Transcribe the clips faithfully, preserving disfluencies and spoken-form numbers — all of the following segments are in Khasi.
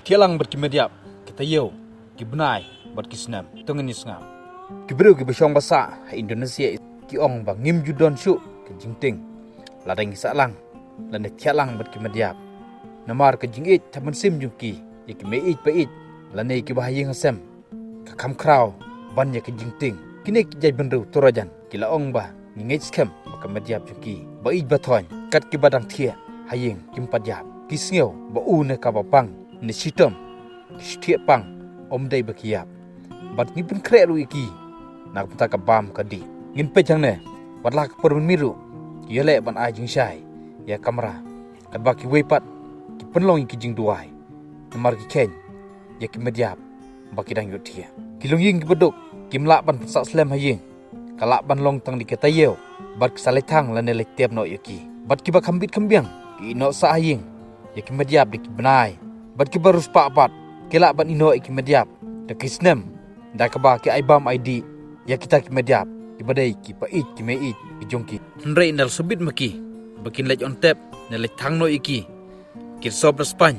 thiah lang bad ki met ïap, ki taïew, ki bnai bad ki snem. To ngin ïa sngap. Ki briew kiba shong ba sah ha Indonesia ki ong ba ngim ju don shuh ka jingtieng lada ngi sah lang lane thiah lang bad ki met ïap. Namar ka jingïeit ha mynsiem jong ki ïa ki mei ïeit pa ïeit lane kiba ha ïing ha sem ka kham khraw ban ïa ka jingtieng. Kine ki jaitbynriew torojan ki la ong ba ngi ngeit skhem ba ka met ïap jong ki ba ïeit ba thoiñ kat kiba dang thiah ha ïing kim pat ïap. Ki sngew ba u ne kaba pang ne shitom ki shu thiah pang, ym dei ba ki ïap. Bad ngi pynkhreh ruh ïa ki na ka bynta ka bam ka dih. Ngin peit hangne, wat la ka por mynmiet ruh ki ïaleh ban ai jingshai ïa ka kamra, katba kiwei pat ki pynlong ïa ki jingduwai namar ki kheiñ ïa ki met ïap ba ki dang ïohthiah. Ki longïing kiba duk kim lah ban pynsah slem ha ïing, ka lah ban long tang da ki taïew bad ki sa leit thang lane leit tep noh ïa ki. Bad kiba kham bit kham biang ki ïeh noh sah ha ïing ïa ki met ïap da ki bnai, bad kiba riewspah pat ki lah ban ïeh noh ïa ki met ïap da ki snem, da kaba ki ai bam ai dih ïa kita ki met ïap kiba dei ki pa ïeit ki mei ïeit ki jong ki. Hynrei ynda la shu bit ma ki ba kin leit on tep ne leit thang noh ïa ki, ki da sop da spaiñ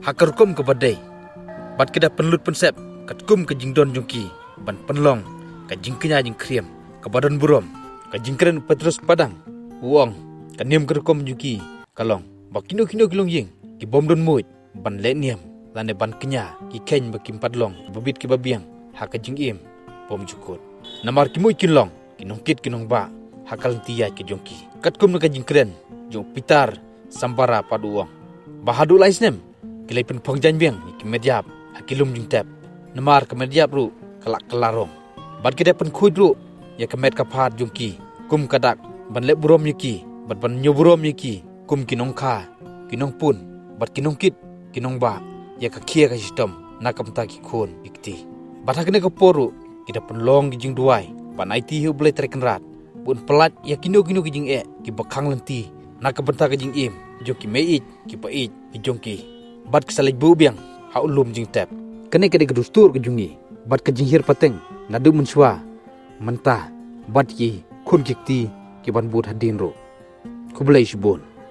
ha ka rukom kaba dei bad ki da pynlut pynsep katkum ka jingdon jong ki ban pynlong ka jingkñia jingkhriam kaba don burom. Ka jingkren u Petrus Padang u ong ka niam ka rukom jong ki ka long ba kino kino ki longïing ki bym don muid ban leh niam lane ban kñia ki kheiñ ba kim pat long ba bit kiba biang ha ka jingim bymjukut. Namar ki muid kin long ki nongkit ki nongbah ha ka lynti ïaid ka jong ki. Katkum na ka jingkren jong u Peter Sambara pat u ong ba haduh lai snem ki la pynphong jaiñ biang ïa ki met ïap ha ki lum jingtep. Namar ka met ïap ruh ka la kylla rong bad ki da pynkhuid ruh ïa ka met ka phad jong ki kum ka dak ban leh burom ïa ki bad ban ñiew burom ïa ki kum ki nongkha, ki nongpun bad ki nongkit ki nongbah ïa ka khia ka shitom na ka bynta ki khun ki kti. Bad ha kane ka por ruh ki da pynlong ki jingduwai ban aiti ha U Blei Trai Kynrad ba un pyllait ïa kino kino ki jingeh kiba khang lynti na ka bynta ka jingim jong ki mei ïeit ki pa ïeit ki jong ki, bad ki sa leit buh biang ha u lum jingtep. Kane ka dei ka dustur ka jong ngi bad ka jinghiar pateng naduh mynshuwa mynta bad ki khun ki kti ki ban bud hadien ruh. Khublei shibun.